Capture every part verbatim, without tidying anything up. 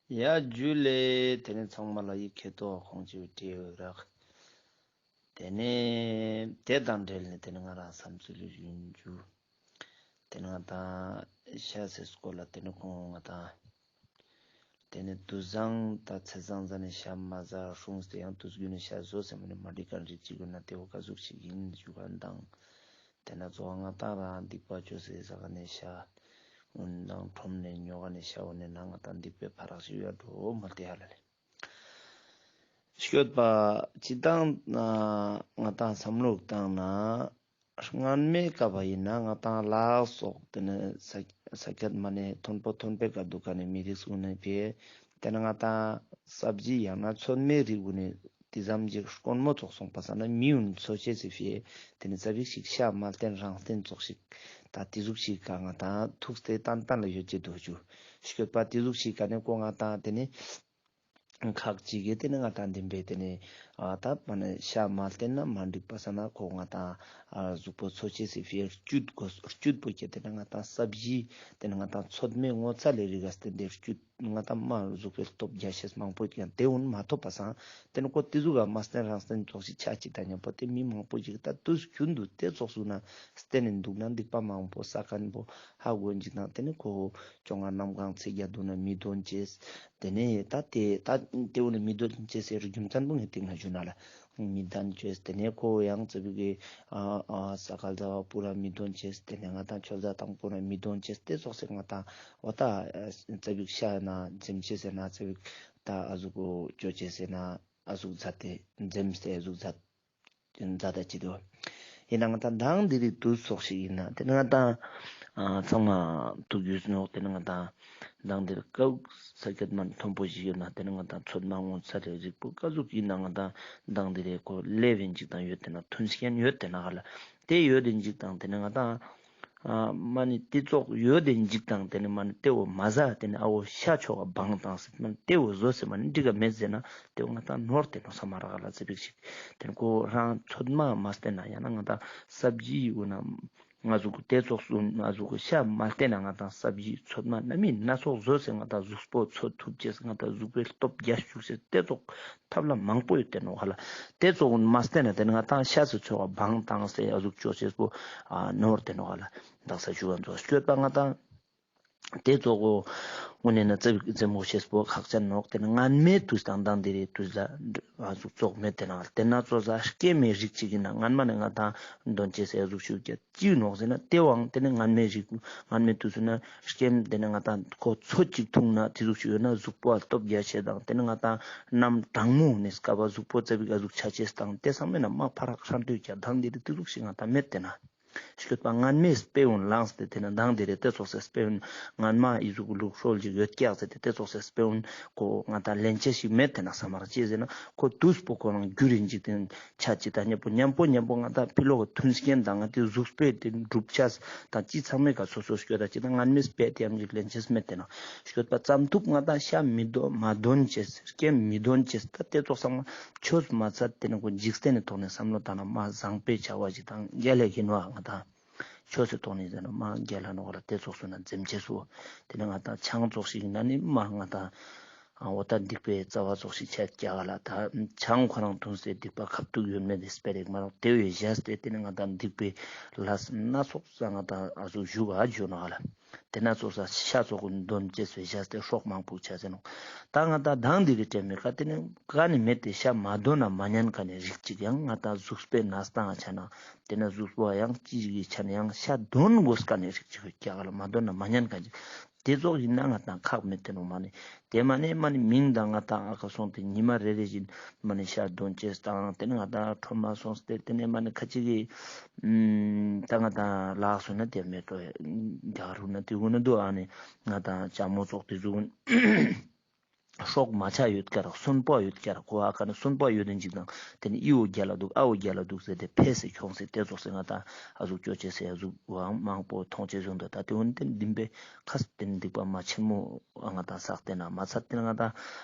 ཡ་ཇུ་ལེ། ཏེ་ནེ་ཚང་མ་ལ་ཡི་ཁེ་ཏོ་ཁོང་ཅི་བྲིས་ཡོད་རག། ཏེ་ནེ་ཏེ་དང་འབྲེལ་ནེ་ཏེ་ནེ་ང་རང་བསམ་ཚུལ་ཡིན་ཇུ། ཏེ་ནེ་ང་ཏང་ཤ་ཟེར་སྐོར་ལ་ཏེ་ནེ་ཁོང་ང་ཏང་ཏེ་ནེ་དུས་བཟང་དང་ཚེས་བཟང་ཟ་ནེ་ཤ་མ་ཟ་སྲུངས་ཏེ་ཡང་དུས་རྒྱུན་ནེ་ཤ་ཟོས་ཟེར་མ་ནེ་མ་འགྲིག་མཁན་རིགས་ཅིག་ཡོད་ན་ཏེ་བོ་ཀ་ཟུག་ཅིག་ཡིན་ཞུ་མཁན་དང་། ཏེ་ནེ་གཙོ་བོ་ང་ཏང་རང་སྡིག་པ་ཅོས་ཏེ་ཟ་མཁན་ནི་ཤ་འོན་དང་ཁྲོམ་ནེ་ཉོ་མཁན་ནི་ཤ་འོ་ནེ་ན་ང་ཏང་སྡིག་པའི་ཕ་རག་ཞིག་ཡོད་འགྲོ་མ་ཏེ་ཧ་ལ་ལེ། སྐྱོད་པ་ཅི་དང་ང་ཏང་བསམ་བློ་བཏང་ན་སྔན་མའི་སྐབས་པ་ཡིན་ན་ང་ཏང་ལག་སོགས་ཏེ་ནེ་ས་ས་ཀྱད་མ་ནེ་མཐོན་པོ་མཐོན་པོའི་ཀ་འདུག་མཁན་ནི་མི་རིགས་གུན་ནི་ཕི་ཏེ་ནེ་ང་ཏང་སབ་ཇི་ཡང་ན་ཚོད་མའི་རིགས་གུན་ནི་ཏེ་ཙམ་ཅིག་དཀོན་མོ་ཙོགས་སོང་པ་སང་ན་མི་གུན་འཚོ་ཅེས་སི་ཕི་ཏེ་ནེ་ཙ་པིག་ཞིག་ཤ་མ་བསྟེན་རང་བསྟེན་ཙོགས་ཤིག་ད་ཏེ་ཟུག་ཞིག་ག་ང་ཏང་ཐུགས་ཏེ་ཏན་ཏན་ལ་ཡོད་ཅེས་འདུག་ཞུ། སྐྱོད་པ་ཏེ་ཟུག་ཞིག་ག་ནེ་ཁོ་ང་ཏང་ཏེ་ནེ་ཁག་ཅིག་གི་ཏེ་ནེ་ང་ཏང་འདི་བས་ཏེ་ནེ་ཨ་ད་མ་ནེ་ཤ་མ་བསྟེན་ན་མ་འགྲིག་པ་སང་ན་ཁོ་ང་ཏང་ཨ་གཟུགས་པོ་འཚོ་ཅེས་སི་ཕི་རྒྱུད་དགོས་རྒྱུད་པོ་ཁྱེར་ཏེ་ནེ་ང་ཏང་སབ་ཇི་ཏེ་ནེ་ང་ཏང་ཚོད་མའི་ངོ་ཚ་ལས་རིགས་ལ་བརྟེན་ཏེ་རྒྱུད་ང་ཏང་མ་གཟུགས་པོའི་སྟོབས་རྒྱས་ཤེས་མང་པོ་ཡང་ཏེ་འོན་མ་ཐོབ་པ་སང་ཏེ་ནེ་ཁོ་ཏེ་ཟུག་ག་མ་བསྟེན་རང་བསྟེན་ཙོགས་ཤིག་ཆ་ཅིག་དང་མཉམ་པོ་ཏེ་མི་མང་པོ་ཞིག་ད་དུས་རྒྱུན་དུ་ཏེ་ཙོགས་སུ་ན་བསྟེན་ནེ་འདུག་ན་སྡིག་པ་མང་པོ་བསགས་མཁན་པོ་ཧ་གོ་ཅིག་དང་ཏེ་ནེ་ཁོ་བཅོ་ལྔ་གནམ་གང་ཚེས་བརྒྱད་འདུག་ན་མི་འདོན་ཅེས། ཏེ་ནེ་ད་ཏེ་ད་ཏེ་འོ་ནེ་མི་འདོན་ཅེས་ཟེར་རྒྱུ་མཚན་པོ་ངས་སྟིང་ནེ་ཞུ་ན་ལ་མི་འདོན་ཅེས། ཏེ་ནེ་ཁོ་ཡང་ཙ་པིག་གི་ཨ་ཨ་ས་ག་ཟླ་བ་པུ་ར་མི་འདོན་ཅེས། ཏེ་ནེ་ང་ཏང་ཆོས་ཟླ་དང་པོ་ན་མི་འདོན་ཅེས་ཏེ་ཙོགས་སེ་ང་ཏང་འོ་ད་ཙ་པིག་ཤ་ན་འཛེམ་ཅེས་ཟེར་ན་ཙ་པིག་ད་ཨ་ཟུག་གོ་ཅོ་ཅེས་ཟེར་ན་ཨ་ཟུག་མཛད་དེ་འཛེམ་སྟེ་ཨ་ཟུག་མཛད། མཛད་ད་ཅི་དོ། ཡིན་ན་ང་ཏང་མདང་འདི་རིགས་དུས་ཚོགས་ཤིག་ཡིན་ན་ཏེ་ནེ་ང་ཏང་ཨ་ཚང་མ་ཐུགས་རྒྱུས་ནོག། ཏེ་ནེ་ང་ཏང་མདང་འདི་རིགས་ཀའུ་ས་ཀྱད་མ་མཐོན་པོ་ཞིག་ཡོད་ན་ཏེ་ནེ་ང་ཏང་ཚོད་མ་ངོ་ཚ་ལས་རིགས་པོ་ཀ་ཟུག་ཡིན་ན་ང་ཏང་མདང་འདི་རིགས་ཁོ་ལེབ་ཡིན་ཅིག་དང་ཡོད་ཏེ་ན་མཐུན་རྐྱེན་ཡོད་ཏེ་ན་ག་ལ་ཏེ་ཡོད་ཡིན་ཅིག་དང་ཏེ་ནེ་ང་ཏང་ཨ་མ་ནེ་ཏེ་ཙོགས་ཡོད་དེ་འཇིག་དང་ཏེ་ནེ་མ་ནེ་ཏེ་བོ་མ་ཟ་ཏེ་ནེ་ཨ་བོ་ཤ་ཆོག་ག་བང་དང་ཟེར་མ་ནེ་ཏེ་བོ་ཟོས་ཟེར་མ་ནེ་འགྲིག་ག་མེད་ཟེར་ན་ཏེ་བོ་ང་ཏང་ནོར་ཏེ་ནོག་ས་མ་རག་ག་ལ་ཙ་པིག་ཞིག། ཏེ་ནེ་ཁོ་རང་ཚོད་མ་མ་བསྟེན་ན་ཡང་ན་ང་ཏང་སབ་ཇི་འོ་ན་ང་ཟུག་གི་ཏེ་ཙོགས་སུ་ང་ཟུག་གི་ཤ་མ་བསྟེན་ན་ང་ཏང་སབ་ཇི་ཚོད་མ་སྣ་མིན་སྣ་ཚོགས་ཟོས་ཟེར་ང་ཏང་གཟུགས་པོ་འཚོ་ཐུབ་ཅེས་ང་ཏང་གཟུགས་པོའི་སྟོབས་རྒྱས་བཅུག་ཅེས་ཏེ་ཙོགས་ཐབས་ལམ་མང་པོ་ཡོད་ཏེ་ནོག་ག་ལ། ཏེ་ཙོགས་མ་བསྟེན་ན་ཏེ་ནེ་ང་ཏང་ཤ་ཟ་ཆོག་ག་བང་དང་ཟེར་ཨ་ཟུག་ཅོ་ཅེས་པོ་ཨ་ནོར་ཏེ་ནོག་ག་ལ། དག་ས་ཞུ་བ་ཚོ་སྤྱོད་པ་ང་ཏང་ཏེ་ཙོགས་གོ་དངོས་གནས་ན་ཙ་པིག་འཛེམ་བོ་ཤེས་པོ་ཁག་ཅན་ནོག། ཏེ་ནེ་སྔན་མའི་དུས་དང་མདང་འདི་རིགས་དུས་ལ་ཨ་ཟུག་ཙོགས་མེད་ཏེ་ནོག་ག་ལ། ཏེ་ན་ཙོགས་ས་སྐྱེ་མེད་རིགས་ཅིག་ཡིན་ན་སྔན་མ་ནེ་ང་ཏང་འདོན་ཅེས་ཟེར་ཨ་ཟུག་ཞུ་རྒྱུ་ཅི་ནོག་ཟེར་ན་ཏེ་བོའང་ཏེ་ནེ་སྔན་མའི་རིགས་སྔན་མའི་དུས་སུ་ན་སྐྱེམས་ཏེ་ནེ་ང་ཏང་ཁོ་ཚོད་ཅིག་འཐུང་ན་ཏེ་ཟུག་ཅིག་ཡོད་ན་གཟུགས་པོ་ཨ་སྟོབས་རྒྱས་ཤེས་དང་ཏེ་ནེ་ང་ཏང་གནམ་གྲང་མོ་ནེ་སྐབས་པ་གཟུགས་པོ་ཙ་པིག་ཨ་ཟུག་ཆ་ཅེས་དང་ཏེ་ཚང་མ་ན་མ་ཕ་རག་ཧྲན་ཏོ་ཀྱང་མདང་འདི་རིགས་ཏེ་ཟུག་ཞིག་ང་ཏང་མེད་ཏེ་ན། སྤྱོད་པ་སྔན་མའི་དཔེ་འོན་བླངས་ཏེ་ཏེ་ནེ་མདང་འདི་རིགས་ཏེ་ཙོགས་སེ་དཔེ་འོན་སྔན་མ་ཨི་ཟུག་ལུགས་སྲོལ་ཅིག་ཡོད་ཀྱག་ཟེར་ཏེ་ཏེ་ཙོགས་སེ་དཔེ་འོན་ཁོ་ང་ཏང་ལེན་ཅེས་ཤིག་མེད་ཏེ་ན་ས་མ་རག་ཅི་ཟེར་ན་ཁོ་དུས་པོ་ཁོ་རང་རྒྱུ་རིན་འཇིག་རྟེན་ཆ་ཅི་དང་མཉམ་པོ་མཉམ་པོ་མཉམ་པོ་ང་ཏང་ཕི་ལོག་གི་མཐུན་རྐྱེན་དང་ང་ཏི་གཟུགས་པོའི་ཏེ་གྲུབ་ཆ་དང་ཅི་ཚང་མའི་ཀ་སོ་སོ་སྐྱོད་ད་ཅི་དང་སྔན་མའི་དཔེ་ཏེ་ཡང་ཅིག་ལེན་ཅེས་མེད་ཏེ་ན་སྐྱོད་པ་ཙམ་ཐུབ་ང་ཏང་ཤ་མི་འདོན་མ་འདོན་ཅེས་སྐྱེམས་མི་འདོན་ཅེས་ད་ཏེ་ཙོགས་ཚང་མ་ཆོས་མ་ཚད་ཏེ་ནེ་ཁོ་འཇིག་རྟེན་ནི་ཐོག་ནེ་བསམ་བློ་བཏང་ན་མ་བཟང་པོའི་བྱ་བ་ཅིག་དང་རྒྱལ་ལ་ཡིན་བ་ང་ཏང་ཆོས་སི་ཐོག་ནེ་ཟེར་ན་མ་རྒྱལ་ལ་ནོག་ལ་ཏེ་ཙོགས་སུ་ན་འཛེམ་ཅེས་སོ། ཏེ་ནེ་ང་ཏང་ཆང་ཙོགས་ཤིག་ན་ནི་མ་ང་ཏང་འོ་ད་སྡིག་པའི་རྩ་བ་ཙོགས་ཤིག་ཆད་ཀྱག་ལ། ད་ཆང་ཁོ་རང་འཐུང་སའི་སྡིག་པ་ཁབ་ཏུ་ཡོད་མེད་དེ་སྤེ་ར་ཞིག་མ་རུང་ཏེ་བས་བཞག་སྟེ་ཏེ་ནེ་ང་ཏང་སྡིག་པའི་ལས་སྣ་ཚོགས་ས་ང་ཏང་ཨ་ཟུག་ཞུགས་ཨ་ཇོ་ནོག་ལ། ཏེ་ན་ཙོགས་ས་ཤ་ཙོགས་འདོན་ཅེས་སུ་བཞག་སྟེ་སྲོག་མང་པོ་ཆ་ཟེར་ནོག། ད་ང་ཏང་མདང་འདི་རིགས་དྲན་མེད་ཀ་ཏེ་ནེ་ཀ་ནེ་མེད་དེ་ཤ་མ་འདོན་ན་མ་ཉན་ཀ་ནེ་རིགས་ཅིག་ཡང་ང་ཏང་གཟུགས་པོའི་ན་སྟངས་ཆ་ན་ཏེ་ནེ་གཟུགས་པོ་ཡང་ཅི་ཞིག་ཆ་ན་ཡང་ཤ་འདོན་དགོས་ཀ་ནེ་རིགས་ཅིག་ཀྱག་ལ་མ་འདོན་ན་མ་ཉན་ཀ་ཅིག། ཏེ་ཙོགས་ཡིན་ན་ང་ཏང་ཁག་མེད་ཏེ་ནོག་མ་ནེ། ཏེ་མ་ནེ་མ་ནེ་མིང་དང་ང་ཏང་ཨ་ཁ་སོང་སྟེ་ཉི་མ་རེ་རེ་བཞིན་མ་ནེ་ཤ་འདོན་ཅེས་དང་ཏེ་ནེ་ང་ཏང་ཁྲོམ་མ་སོང་སྟེ་ཏེ་ནེ་མ་ནེ་ཁ་ཅིག་གི་ད་ང་ཏང་ལག་སོ་ན་ཏེ་མེད་དོ་རྒྱག་རུ་ན་ཏེ་གུན་ན་དུ་ཨ་ནེ་ང་ཏང་ལྕམ་མོ་ཙོགས་ཏེ་ཟུག་སྲོག་མ་ཆགས་ཡོད་ཀྱག་ར་གསོན་པོ་ཡོད་ཀྱག་ར་ཁོ་ཨ་ཀ་ནེ་གསོན་པོ་ཡོད་དེ་འཇིག་དང་ཏེ་ནེ་ཨི་བོ་རྒྱལ་ལ་འདུག་ཨ་བོ་རྒྱལ་ལ་འདུག་ཟེར་ཏེ་ཕེ་སེ་ཁྱོང་སེ་ཏེ་ཙོགས་སེ་ང་ཏང་ཨ་ཟུག་ཅོ་ཅེས་སེ་ཨ་ཟུག་བང་མང་པོ་མཐོང་ཅེས་བཟུང་དུ་ད་ཏེ་འོན་ཏེ་འདི་བས་ཁ་སྟེ་སྡིག་པ་མ་ཆེན་མོ་ང་ཏང་བསགས་ཏེ་ན་མ་ཚད་ཏེ་ན་ང་ཏང་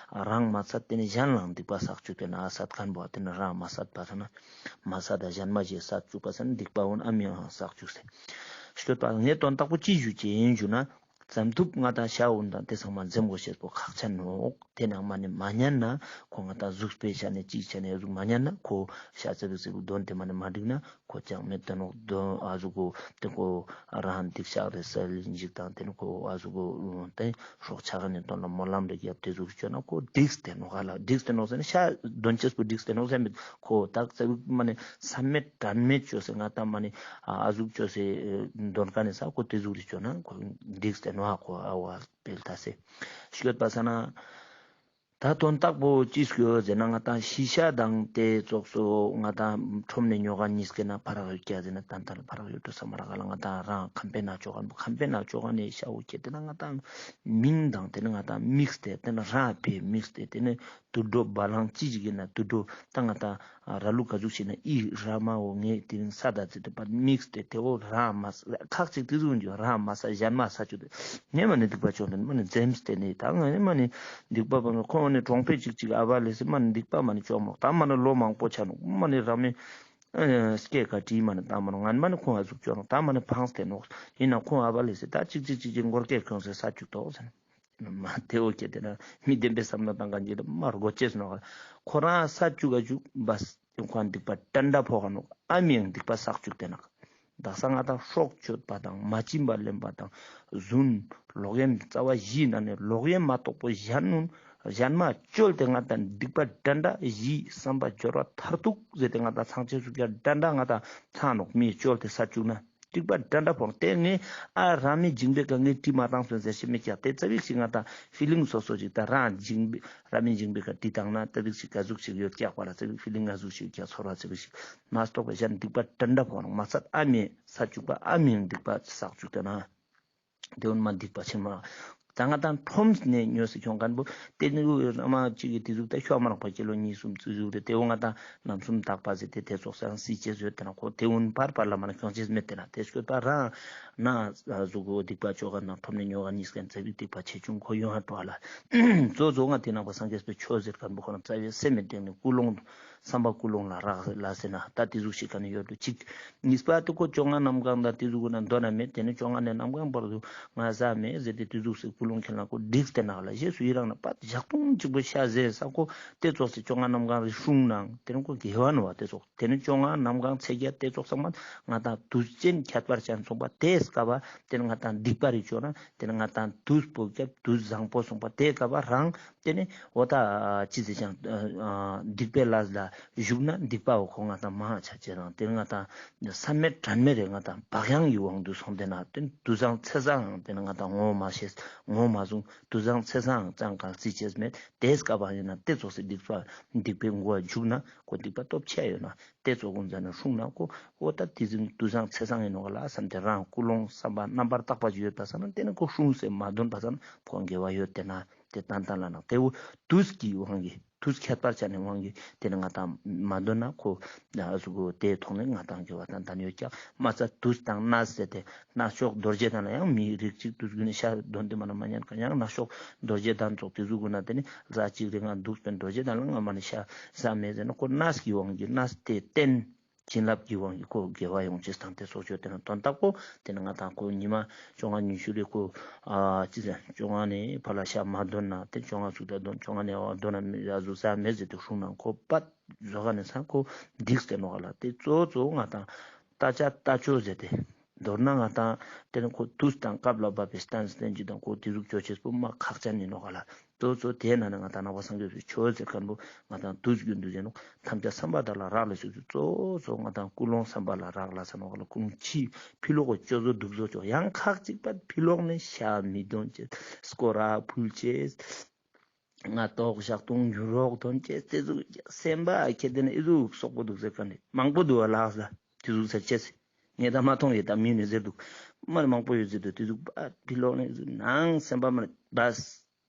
རང་མ་ཚད་ཏེ་ནེ་གཞན་ལའང་སྡིག་པ་བསགས་བཅུག་ཏེ་ན་ཨ་སད་ཁན་བོ་ཏེ་ནེ་རང་མ་སད་པ་ས་ན་མ་སད་ད་གཞན་མ་ཞིག་སད་བཅུག་པ་ས་ན་སྡིག་པ་འོན་ཨ་མི་ཡང་བསགས་བཅུག་སེ་སྐྱོད་པ་ངས་དོན་དག་པོ་ཅི་ཞུ་ཅེས་ཡིན་ཞུ་ན། ཙམ་ཐུབ་ང་ཏང་ཤ་འུན་དང་དེ་ཚང་མ་འཛེམ་དགོས་ཤེས་པོ་ཁག་ཆེན་ནོག། དེ་ནང་མ་ནི་མ་ཉན་ན་ཁོ་ང་ཏང་གཟུགས་པོའི་ཆ་ནས་ཅིའི་ཆ་ནས་གཟུགས་མ་ཉན་ན་ཁོ་ཤ་ཙ་པིག་ཙ་པིག་དོན་དེ་མ་ནི་མ་འགྲིག་ན་ཁོ་ཅང་མེད་དེ་ནོག། དོན་ཨ་ཟུག་གོ་དེ་ཁོ་རང་སྡིག་བཤགས་རེ་སལ་འཇིག་དང་དེ་ནི་ཁོ་ཨ་ཟུག་གོ་དེ་སྲོག་ཆགས་ནི་དོན་ལ་སྨོན་ལམ་རེ་རྒྱབ་དེ་ཟུག་བཅོས་ན་ཁོ་འགྲིག་སྟེ་ནོག་ག་ལ། འགྲིག་སྟེ་ནོག་ཟེར་ན་ཤ་དོན་ཅེས་པོ་འགྲིག་སྟེ་ནོག་ཟེར་མེད། ཁོ་ད་ཙ་པིག་མ་ནི་བསམ་མེད་དྲན་མེད་བཅོས་སེ་ང་ཏང་མ་ནི་ཨ་ཟུག་བཅོས་སེ་དོན་ཀ་ནི་ས་ཁོ་དེ་ཟུག་རེ་བཅོས་ན་ཁོ་འགྲིག་སྟེ་ནོག་ཁོ་ཨ་བ་སྤེལ་ད་སེ་ཤོད་པ་ས་ན། ད་དོན་དག་པོ་ཅི་སྐྱོ་ཟེར་ན་ང་ཏང་ཤི་ཤ་དང་དེ་ཙོགས་སོ་ང་ཏང་ཁྲོམ་ནས་ཉོ་ག་གཉིས་ཀའི་ནང་ཕ་རག་ཡོད་ཀྱག་ཟེར་ན་ཏན་ཏན་ཕ་རག་ཡོད་དོ་བསམ་མ་རག་ག་ལ། ང་ཏང་རང་ཁམས་པའི་ནང་ཅོ་ག་ཁམས་པའི་ནང་ཅོ་ག་ནས་ཤ་འུ་ཁྱེར་དེ་ན་ང་ཏང་མིང་དང་དེ་ནི་ང་ཏང་དམིགས་ཏེ་དེ་ནི་རང་ཕེ་དམིགས་ཏེ་དེ་ནི་དུད་འགྲོ་བ་ལང་ཅི་ཞིག་ཡིན་ན་དུད་འགྲོ་ད་ང་ཏང་ར་ལུག་ག་ཟུག་ཞིག་ན་ཨི་ར་མ་འོ་ངས་དེ་རིང་ས་ད་ཙི་དེ་པ་དམིགས་ཏེ་དེ་འོ་རང་མ་ས་ཁག་ཅིག་དེ་ཟུག་འཇུ་རང་མ་ས་གཞན་མ་ས་ཅུ་དེ་ངས་མ་ནི་སྡིག་པ་ཅོ་མེད་མ་ནི་འཛེམས་ཏེ་ནི་ད་ང་ནི་མ་ནི་སྡིག་པ་པ་ཁོང་ནི་གྲོང་པའི་ཅིག་ཅིག་ཨ་བ་ལེ་སི་མ་ནི་སྡིག་པ་མ་ནི་ཅོ་མོག་ད་མ་ནི་ལོ་མང་པོ་ཆ་ནོག་མ་ནི་ར་མི་སྐད་ཀ་དྲིས་མ་ནི་ད་མ་ནི་ང་ནི་མ་ནི་ཁོང་ཨ་ཟུག་ཅོ་ནོག་ད་མ་ནི་ཕངས་ཏེ་ནོག་ཡིན་ན་ཁོང་ཨ་བ་ལེ་སི་ད་ཅིག་ཅིག་ཅིག་ཅིག་མགོ་སྐད་ཁྱོངས་སེ་ས་ཅུག་ཏོག་ཟེར་ན། མ་དེ་འོ་ཁྱེད་དེ་ན་མི་བདེན་པའི་བསམ་བློ་བཏང་ག་འཇིག་ལ་མ་རྒོ་ཅེས་ནོག་ག་ལ། ཁོ་རང་ས་བཅུག་ག་བཅུག་བས་ཁོ་སྡིག་པ་དྲན་དྲ་ཕོག་ག་ནོག་ཨ་མིའང་སྡིག་པ་བསགས་བཅུག་དེ་ན། དག་ས་ང་ཏང་སྲོག་གཅོད་པ་དང་མ་བྱིན་པ་ལེན་པ་དང་རྫུན་ལོག་གཡེམ་རྩ་བ་བཞིའི་ནང་ནས་ལོག་གཡེམ་མ་གཏོགས་པོ་གཞན་ནུན་གཞན་མ་བཅོལ་ཏེ་ང་ཏང་སྡིག་པ་དྲན་དྲ་བཞིའི་བསམ་པ་སྦྱོར་བ་མཐར་ཐུག་ཟེར་ཏེ་ང་ཏང་ཚང་ཆེ་སུ་ཀྱ་དྲན་དྲ་ང་ཏང་ཚང་ནོག་མི་བཅོལ་ཏེ་ས་བཅུག་ན། སྡིག་པ་འདྲ་འདྲ་ཕོག་དེ་ངས་ཨ་རང་མི་འཇིང་པའི་ཀ་ངས་དྲི་མ་བཏང་སོང་ཟེར་ཤེས་མི་ཀྱག་དེ་ཙ་བིག་ཞིག་ང་ཏང་ཕི་ལིང་སོ་སོ་ཞིག་ད་རང་འཇིང་པའི་རང་མི་འཇིང་པའི་ཀ་དྲི་བཏང་ན་ཙ་བིག་ཞིག་ག་ཟུག་ཞིག་ཡོད་ཀྱག་པ་ལ་ཙ་བིག་ཕི་ལིང་ང་ཟུག་ཞིག་ཀྱག་ཚོར་བ་ཙ་བིག་ཞིག་མ་གཏོགས་པ་གཞན་སྡིག་པ་འདྲ་འདྲ་ཕོག་ནོག་མ་ཚད་ཨ་མི་ས་བཅུག་པ་ཨ་མིའང་སྡིག་པ་བསགས་བཅུག་དེ་ན། དེ་འོན་མ་སྡིག་པ་ཆེན་མ། ད་ང་ཏང་ཁྲོམ་ནས་ཉོས་སེ་ཁྱོང་མཁན་པོ་དེ་ནི་ར་མ་གཅིག་གི་དེ་ཟུག་ད་ཤོ་མ་རག་པ་ཀི་ལོ་གཉིས་གསུམ་ཙི་ཟུག་རེད། དེ་འོ་ང་ཏང་རྣམ་གསུམ་དག་པ་ཟེར་ཏེ་དེ་ཙོགས་སང་སྲིད་ཅེས་ཡོད་དེ་ན་ཁོ་དེ་འོན་པར་པར་ལ་མ་ན་ཁྱོང་ཅེས་མེད་དེ་ན་དེ་སྐྱོད་པ་རང་ན་གཟུགས་པོ་སྡིག་པ་ཅོ་ག་ན་ཁྲོམ་ནས་ཉོ་ག་གཉིས་ཀ་ཙ་བིག་སྡིག་པ་ཆེ་ཆུང་ཁོ་ཡོང་ཧ་འགྲོ་ལ། གཙོ་གཙོ་ང་དེ་ནང་པ་སངས་རྒྱས་པའི་ཆོས་ཟེར་མཁན་པོ་ཁོ་རང་རྩ་བའི་སེམས་མི་སྟེང་ནས་ཀུན་སློང་བསམ་པ་ཀུན་སློང་ལ་རག་ལ་ཟེར་ན་ད་དེ་ཟུག་ཞིག་ག་ནས་ཡོད་དུ་ཅིག་གཉིས་པ་དེ་ཁོ་བཅོ་ལྔ་གནམ་གང་དང་དེ་ཟུག་ན་འདོད་ན་མེད། དེ་ནི་བཅོ་ལྔ་ནས་གནམ་གང་བར་དུ་ང་ཟ་མེད་ཟེར་ཏེ་དེ་ཟུག་སེ་ཀུན་སློང་ཁྱེར་ན་ཁོ་འགྲིག་སྟེ་ན་ལ་རྗེས་སུ་ཡི་རང་ན་པ་ཞག་སྟོང་གཅིག་པོ་ཤ་ཟས་ས་ཁོ་དེ་ཙོགས་སེ་བཅོ་ལྔ་གནམ་གང་རི་སྲུང་ནང་དེ་ནི་ཁོ་དགེ་བ་ནོ་བ་དེ་ཙོགས་དེ་ནི་བཅོ་ལྔ་གནམ་གང་ཚེས་བརྒྱད་དེ་ཙོགས་ཚང་མ་ང་ཏང་དུས་ཅན་ཁྱད་པར་ཅན་སོང་པ་དེ་སྐབས་པ་དེ་ནི་ང་ཏང་སྡིག་པ་རིག་བཅོ་ན་དེ་ནི་ང་ཏང་དུས་པོ་སྐྱབས་དུས་བཟང་པོ་སོང་པ་དེ་སྐབས་པ་རང་དེ་ནི་འོ་ད་ཅི་ཟེར་ཀྱང་སྡིག་པའི་ལས་ལ་ཞུགས་ན་སྡིག་པའོ་ཁོ་ང་ཏང་མང་ཆ་ཅེས་དང་དེ་ང་ཏང་བསམ་མེད་དྲན་མེད་རེ་ང་ཏང་བག་ཡངས་ཀྱི་དབང་དུ་སོང་དེ་ན་དེ་དུས་བཟང་ཚེས་བཟང་དེ་ང་ཏང་ངོ་མ་ཤེས་ངོ་མ་བཟུང་དུས་བཟང་ཚེས་བཟང་ཙང་གང་རྩིས་ཅེས་མེད། དེ་སྐབས་པ་ཡིན་ན་དེ་ཙོགས་སེ་སྡིག་པ་སྡིག་པའི་འགོ་བ་འཇུག་ན་ཁོ་སྡིག་པ་སྟོབས་ཆེ་ཡོད་ན་དེ་ཙོགས་ཀུན་ཟ་ན་སྲུང་ན་ཁོ་འོ་ད་དེ་ཟིན་དུས་བཟང་ཚེས་བཟང་ཡིན་ནོ་ག་ལ་བསམ་སྟེ་རང་ཀུན་སློང་བསམ་པ་རྣམ་པར་དག་པ་ཞིག་ཡོད་པ་ས་ན་དེ་ནི་ཁོ་སྲུང་སེ་མ་འདོན་པ་ས་ན་ཁོ་དགེ་བ་ཡོད་དེ་ན། དེ་ཏན་ཏན་ལ་ནང་དེ་བོ་དུས་ཀྱི་དབང་གིས་དུས་ཁྱད་པར་ཅན་ནི་དབང་གིས་དེ་ནི་ང་ཏང་མ་འདོན་ན་ཁོ་ཨ་ཟུག་གོ་དེ་ཐོག་ནས་ང་ཏང་དགེ་བ་ཏན་ཏན་ཡོད་ཀྱག་མ་ཚད་དུས་དང་གནས་ཟེར་ཏེ་གནས་མཆོག་རྡོ་རྗེ་གདན་ལ་ཡང་མི་རིགས་གཅིག་དུས་རྒྱུན་ནས་ཤ་འདོན་དེ་མ་ན་མ་ཉན་ག་ཡང་གནས་མཆོག་རྡོ་རྗེ་གདན་ཙོགས་དེ་ཟུག་གོ་ན་དེ་ནི་ར་གཅིག་རེ་ང་འདུག་པའི་རྡོ་རྗེ་གདན་ལ་ང་མ་ནི་ཤ་ཟ་མེད་ཟེར་ན་ཁོ་གནས་ཀྱི་དབང་གིས་གནས་དེ་བརྟེན། བྱིན་རླབས་ཀྱི་དབང་གིས་ཁོ་དགེ་བ་ཡོང་ཅེས་དང་དེ་སོགས་ཡོད་དེ་ན་དོན་དག་པོ་དེ་ནི་ང་ཏང་ཁོ་ཉི་མ་བཅོ་ལྔ་ཉི་ཤུ་རེ་ཁོ་ཨ་ཅི་ཟེར་བཅོ་ལྔ་ནས་ཕར་ལ་ཤ་མ་འདོན་ན་དེ་བཅོ་ལྔ་ཚུགས་ད་འདོན་བཅོ་ལྔ་ནས་འདོན་ན་མི་ཨ་ཟུག་ཟ་མེད་ཟེར་ཏེ་སྲུང་ན་ཁོ་པད་བཟོ་ག་ནས་ས་ཁོ་འགྲིག་སྟེ་ནོ་ག་ལ་དེ་གཙོ་གཙོ་ང་ཏང་ལྟ་ཅ་ལྟ་ཅོ་ཟེར་ཏེ་མདོར་ན་ང་ཏང་དེ་ནི་ཁོ་དུས་དང་སྐབས་ལ་བབ་པའི་སྟན་སྟན་ཅི་དང་ཁོ་དེ་ཟུག་ཅོ་ཅེས་པོ་མ་ཁག་ཅན་ཡིན་ནོ་ག་ལ། གཙོ་གཙོ་དེ་ན་ནི་ང་ཏང་ནང་པ་སངས་རྒྱས་པའི་ཆོས་ཟེར་མཁན་པོ་ང་ཏང་དུས་རྒྱུན་དུ་ཟེར་ནོ་ཐམས་ཅད་བསམ་པ་དག་ལ་རག་ལས་སུ་གཙོ་གཙོ་ང་ཏང་ཀུན་སློང་བསམ་པ་ལ་རག་ལ་ས་ནོ་ག་ལ་ཀུན་ཕྱི་ཕི་ལོག་གི་སྤྱོད་བཟོ་སྡུག་བཟོ་ཅོ་ཡང་ཁག་ཅིག་པ་ཕི་ལོག་ནས་ཤ་མི་འདོན་ཅེས་སྐོར་ར་ཕུལ་ཅེས་སྔ་ཏོག་ཞག་ཏོང་ཉུ་རོག་འདོན་ཅེས་དེ་ཟུག་སེམས་པ་ཁྱེད་དེ་ནི་ཨི་ཟུག་སོག་པོ་འདུག་ཟེར་མཁན་ནི་མང་པོ་འདུག་བ་ལགས་ལ་དེ་ཟུག་ཟེར་ཅེས་ངས་ད་མ་མཐོང་ཡོད་ད་མི་ནི་ཟེར་འདུག་མ་ནི་མང་པོ་ཡོད་ཟེར་འདུག་དེ་ཟུག་པ་ཕི་ལོག་ནས་ནང་སེམས་པ་མ་ནི་བས།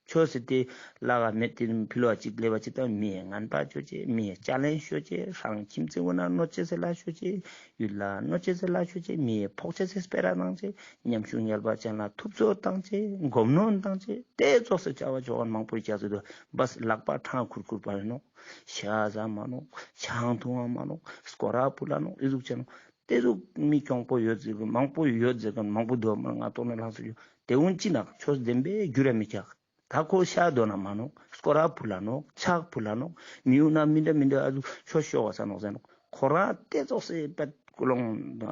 ཆོས་ཟེར་ཏེ་ལ་ག་མེད་དེ་ཕི་ལོག་ཅིག་ལེབ་བ་ཅིག་དང་མི་ངན་པ་ཅོ་ཅེས་མི་ཅ་ལན་ཤོ་ཅེས་རང་ཁྱིམ་ཚེ་བོ་ན་གནོད་ཅེས་ཟེར་ལ་ཤོ་ཅེས་ཡུལ་ལ་གནོད་ཅེས་ཟེར་ལ་ཤོ་ཅེས་མི་ཕོག་ཅེས་ཟེར་སྤེ་ར་གནང་ཅེས་ཉམ་ཆུང་ཉལ་བ་ཅན་ལ་ཐུབ་ཚོད་བཏང་ཅེས་མགོ་གནོན་བཏང་ཅེས་དེ་ཙོགས་སེ་བྱ་བ་ཅོ་ག་མང་པོ་ཡོད་ཀྱག་ཟེར་དུ་བས་ལག་པ་ཕྲང་ཁུར་ཁུར་པ་ཡིན་ནོག་ཤ་ཟ་མ་ནོག་ཆང་འཐུང་བ་མ་ནོག་སྐོར་ར་ཕུལ་ལ་ནོག་ཨི་ཟུག་ཅེས་ནོག་དེ་ཟུག་མི་གྱོང་པོ་ཡོད་ཟེར་གི་མང་པོ་ཡོད་ཟེར་གི་མང་པོ་འདུག་མ་ང་ཏོག་ནས་ལྷག་ཟེར་ཡོད། ཏེ་བོ་ཅི་ནོག་ཆོས་བདེན་པའི་རྒྱུ་ར་མི་ཆགས། ད་ཁོ་ཤ་དོ་ན་མ་ནོག། སྐོར་ར་ཕུལ་ལ་ནོག། ཕྱག་ཕུལ་ལ་ནོག། མི་ཡུལ་ན་མི་འདྲ་མི་འདྲ་ཨ་ཟུག་ཆོས་ཤོག་ག་ས་ནོག་ཟེར་ནོག། ཁོ་རང་ཏེ་ཙོགས་སེ་པད་ཀུན་སློང་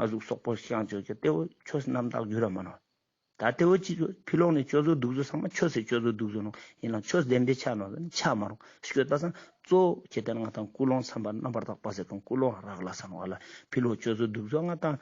ཨ་ཟུག་སོག་པོ་ཤང་ཅོ་ཀྱག། ཏེ་བོ་ཆོས་རྣམ་དག་རྒྱུ་ར་མ་ནོག། ད་ཏེ་བོ་ཅི་ཕི་ལོག་ནེ་ཆོས་བཟོ་སྡུག་བཟོ་ཚང་མ་ཆོས་སི་ཆོས་བཟོ་སྡུག་བཟོ་ནོག། ཡིན་ན་ཆོས་བདེན་པའི་ཆ་ནོག་ཟེར་ན་ཆ་མ་ནོག། སྐྱོད་པ་སང་གཙོ་བོ་ཁྱེད་ལྟ་ན་ང་དང་ཀུན་སློང་བསམ་པ་རྣམ་པར་དག་པ་ཟེར་ཁན་ཀུན་སློང་རག་ལས་ས་ནོག་ལ། ཕི་ལོག་ཆོས་བཟོ་སྡུག་བཟོ་ང་དང་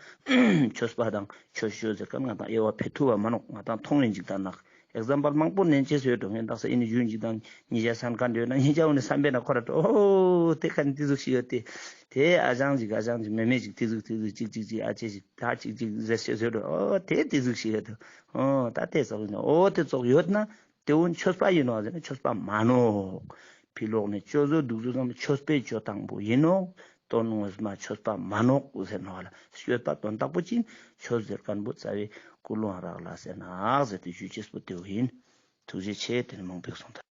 ཆོས་པ་དང་ཆོས་ཤོག་ཟེར་ཁན་ང་དང་དབྱེ་བ་ཕེ་ཐུབ་པ་མ་ནོག། ང་དང་མཐོང་ཡིན་ཅིག་དང་ནག། ཨེག་ཛམ་པལ་མང་པོ་ནན་ཅེས་ཡོད་འགྲོ། ངས་དག་ས་ཨིན་ནི་ཡུན་ཅིག་དང་ཉེ་ཞ་སན་ཁན་ཡོད་ན་ཉེ་ཞ་འོ་ནི་བསམ་པའི་ན་ཁོ་ར་འགྲོ། ཨོ་ཏེ་ཁན་ཏེ་ཟུག་ཞིག་ཡོད་དེ། ཏེ་ཨ་ཞང་ཅིག་ཨ་ཞང་ཅིག་མེ་མེ་ཅིག་ཏེ་ཟུག་ཏེ་ཟུག་ཅིག་ཅིག་ཅིག་ཨ་ཅེ་ཅིག་ད་ཅིག་ཅིག་ཟེར་ཤེས་ཟེར་འགྲོ། ཨོ་ཏེ་ཏེ་ཟུག་ཞིག་ཡོད་དེ། ཨོ་ད་ཏེ་ཙོགས་ཡིན་ན་ཨོ་ཏེ་ཙོགས་ཡོད་ན་ཏེ་བོ་ཆོས་པ་ཡིན་ནོག་ཟེར་ན་ཆོས་པ་མ་ནོག། ཕི་ལོག་ནེ་ཆོས་བཟོ་སྡུག་བཟོ་ཚང་མ་ཆོས་པའི་ཆོས་དང་པོ་ཡིན་ནོག། དོན་ངོ་མ་ཆོས་པ་མ་ནོག་ཟེར་ནོག་ལ། སྐྱོད་པ་དོན་དག་པོ་ཅི་ཆོས་ཟེར་ཁན་བོ་རྩ་བའི་ཀུན་སློང་རག་ལས་ས་ནོག་ཟེར་ཏེ་ཞུ་ཅེས་པོ་ཏེ་བོ་ཡིན། ཐུགས་རྗེ་ཆེ། ཏེ་ནེ་མང་པོ་གསུངས་ད།